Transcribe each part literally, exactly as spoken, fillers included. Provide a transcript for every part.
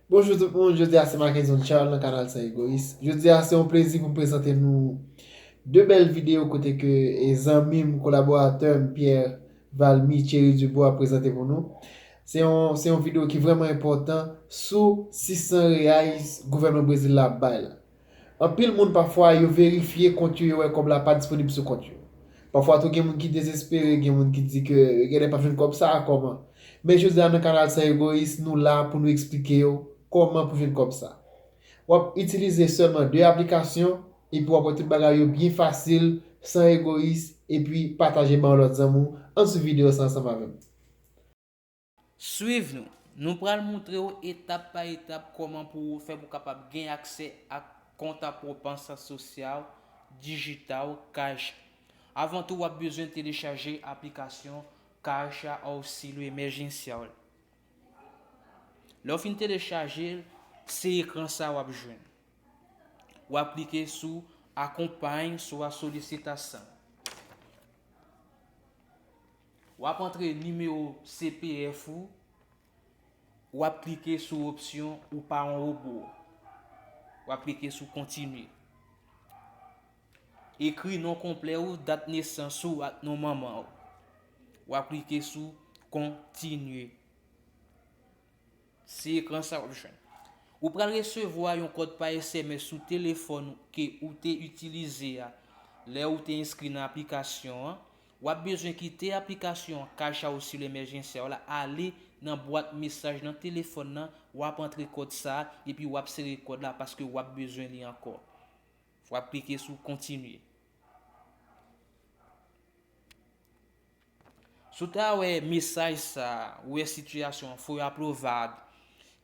Bonjou tout moun, jodi a se Mackenson Charles nan kanal San Egoyis. Jodi a se yon plezi pou m prezante nou de bèl videyo kote ke e zanmi m, kolaboratè m, Pierre Valmy Thierry Dubois ap prezante pou nou. Se yon, se yon videyo ki vrèman enpòtan sou sis san reais gouvènman Brezil la ap bay la. Anpil moun pafwa yo verifye kont yo, yo wè kòb la pa disponib sou kont yo. Pafwa tou gen moun ki dezespere, gen moun ki di ke yo genlè p ap jwenn kòb sa a kòman. Men jodi a nan kanal San Egoyis, nou la pou nou eksplike yo kòman pou jwenn kòb sa. W ap itilize sèlman de aplikasyon epi w ap wè tout bagay yo byen fasil, san egoyis, epi pataje ban lòt zanmi w. Ann swiv videyo sa ansanm avè m. Swiv nou. Nou pral moutre w etap pa etap kòman pou w fè pou w kapab gen aksè ak kont a Propensa Social Digital Caixa. Avan tou, w ap bezwen telechaje aplikasyon Caixa Auxílio Emergencial. Lè w fin telechaje l, se ekran sa w ap jwenn. W ap klike sou Acompanhe sua solicitação. W ap antre nimewo C P F ou, w ap klike sou opsyon Ou pa yon wobo. W ap klike sou Kontinye. Ekri non konplè ou, dat nesans ou ak non manman w. W ap klike sou Kontinye. Se ekran sa w ap jwenn. Ou pral resevwa yon kòd pa S M S sou telefòn ke ou te itilize a lè ou te enskri nan aplikasyon an. W ap bezwen kite aplikasyon Caixa Auxílio Emergencial la ale nan bwat mesaj nan telefòn nan, w ap antre kòd sa a, epi w ap sere kòd la paske w ap bezwen li ankò. W ap klike sou Kontinye. Si w ta wè mesaj sa a, ou wè sitiyasyon an foi aprovado,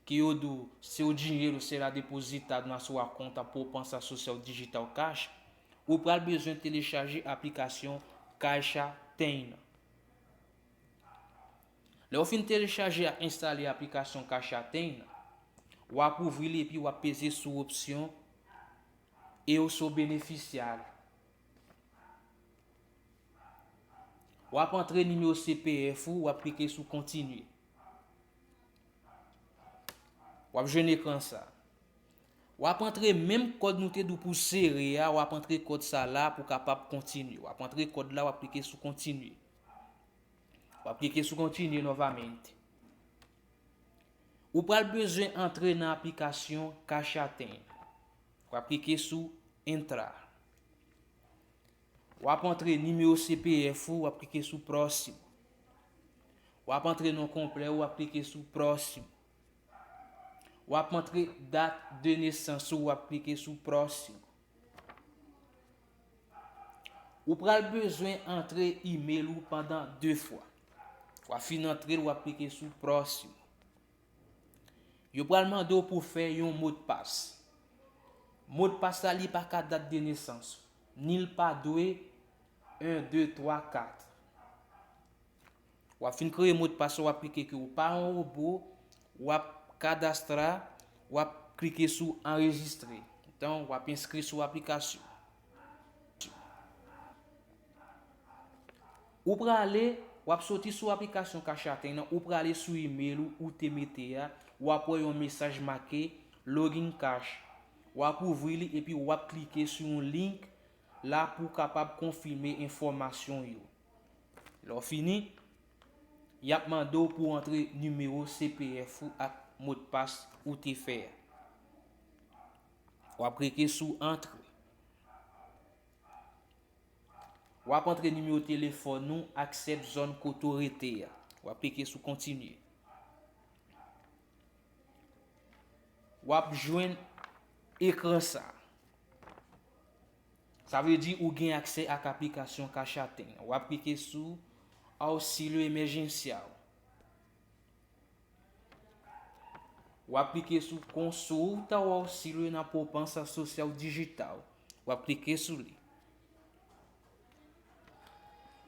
ke yo di w seu dinheiro será depositado na sua conta poupança social digital Caixa, ou pral bezwen telechaje aplikasyon Caixa Tem nan. Lè w fin telechaje ak enstale aplikasyon Caixa Tem nan, w ap ouvri li epi w ap peze sou opsyon Eu sou beneficiário. W ap antre nimewo C P F ou, w ap klike sou Kontinye. W ap jwenn ekran sa. W ap antre menm kòd nou te di w pou w sere a, w ap antre kòd sa la pou w kapab kontinye. W ap antre kòd la, w ap klike sou Kontinye. W ap klike sou Kontinye novamente. Ou pral bezwen antre nan aplikasyon Caixa Tem. W ap klike sou Entrar. W ap antre nimewo C P F ou, w ap klike sou Próximo. W ap antre non konplè ou, w ap klike sou Próximo. W ap antre dat de nesans ou, w ap klike sou Próximo. Ou pral bezwen antre imel ou pandan de fwa. W ap fin antre l, w ap klike sou Próximo. Yo pral mande w pou w fè yon modpas. Modpas la, li pa ka dat de nesans ou, ni l pa dwe en, de, twa, kat. W ap fin kreye modpas la, w ap klike ke ou pa yon wobo, w ap kadastra, w ap klike sou anrejistre. Donk, w ap enskri sou aplikasyon. Ou prale, w ap soti sou aplikasyon Caixa Tem nan, ou prale sou imel ou, ou te mete a, w ap wè yon mesaj make Login Caixa. W ap ouvri li epi w ap klike sou yon link la pou w kapab konfime enfòmasyon yo. Lè w fini, y ap mande w pou w antre nimewo C P F ou ak modpas ou te fè a. W ap klike sou Antre. W ap antre nimewo telefòn ou ak sèt zòn kote w rete a. W ap klike sou Kontinye. W ap jwenn ekran sa. Sa vle di ou gen aksè ak aplikasyon Caixa Tem. W ap klike sou Auxílio Emergencial. W ap klike sou Consulta o Auxílio na Poupança Social Digital. W ap klike sou li.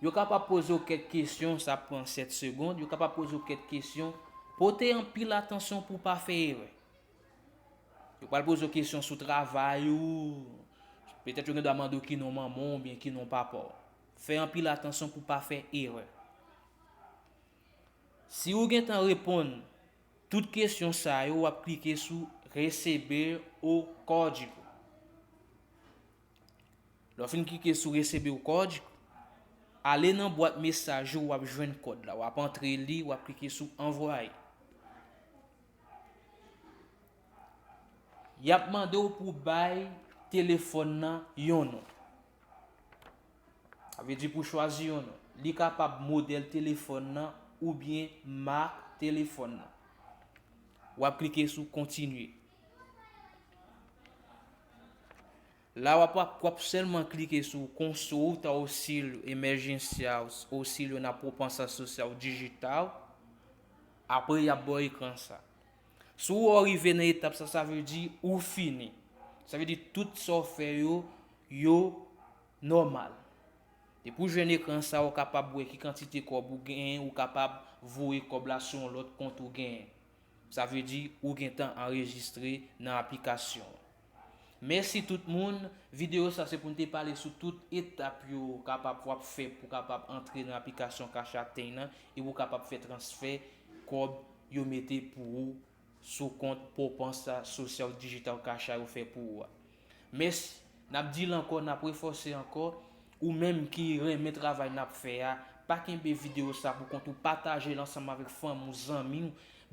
Yo kapab poze w kèk kesyon, sa pran sèt segonn, yo kapab poze w kèk kesyon. Pote anpil atansyon pou w pa fè erè. Yo pral poze w kesyon sou travay ou, petèt yo gen dwa mande w ki non manman w oubyen ki non papa w. Fè anpil atansyon pou w pa fè erè. Si ou gentan reponn Tout kesyon sa yo, w ap klike sou Receber o código. Lè w fin klike sou Receber o código, ale nan bwat mesaj ou, w ap jwenn kòd la. W ap antre li, w ap klike sou Envoyer. Y ap mande w pou w bay telefòn nan yon non. Sa vle di pou w chwazi yon non. Li kapab modèl telefòn nan oubyen mak telefòn nan. W ap klike sou Kontinye. La w ap, w ap sèlman klike sou Consulta Auxílio Emergencial, Auxílio na Poupança Social Digital. Apre, y ap ba w ekran sa. Si w rive nan etap sa, sa vle di ou fini. Sa vle di tout sa w fè yo, yo nòmal. Depi w jwenn ekran sa, ou kapab wè ki kantite kòb ou genyen, ou kapab voye kòb la sou yon lòt kont ou genyen. Sa vle di ou gentan anrejistre nan aplikasyon an. Mèsi tout moun. Videyo sa se pou n te pale sou tout etap yo w kapab w ap fè pou w kapab antre nan aplikasyon Caixa Tem nan e pou w kapab fè transfè kòb yo mete pou ou sou kont Poupança Social Digital Caixa yo fè pou ou a. Mèsi. N ap di l ankò, n ap refòse ankò. Ou menm ki renmen travay n ap fè a, pa kenbe videyo sa pou kont ou, pataje l ansanm avèk fanmi w, zanmi w,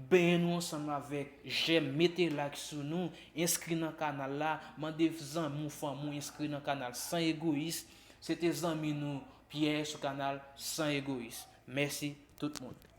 benyen nou ansanm avèk jèm, mete like sou nou, enskri nan kanal la, mande zanmi w, fanmi w enskri nan kanal San Egoyis. Se te zanmi nou Pierre sou kanal San Egoyis. Mèsi tout moun.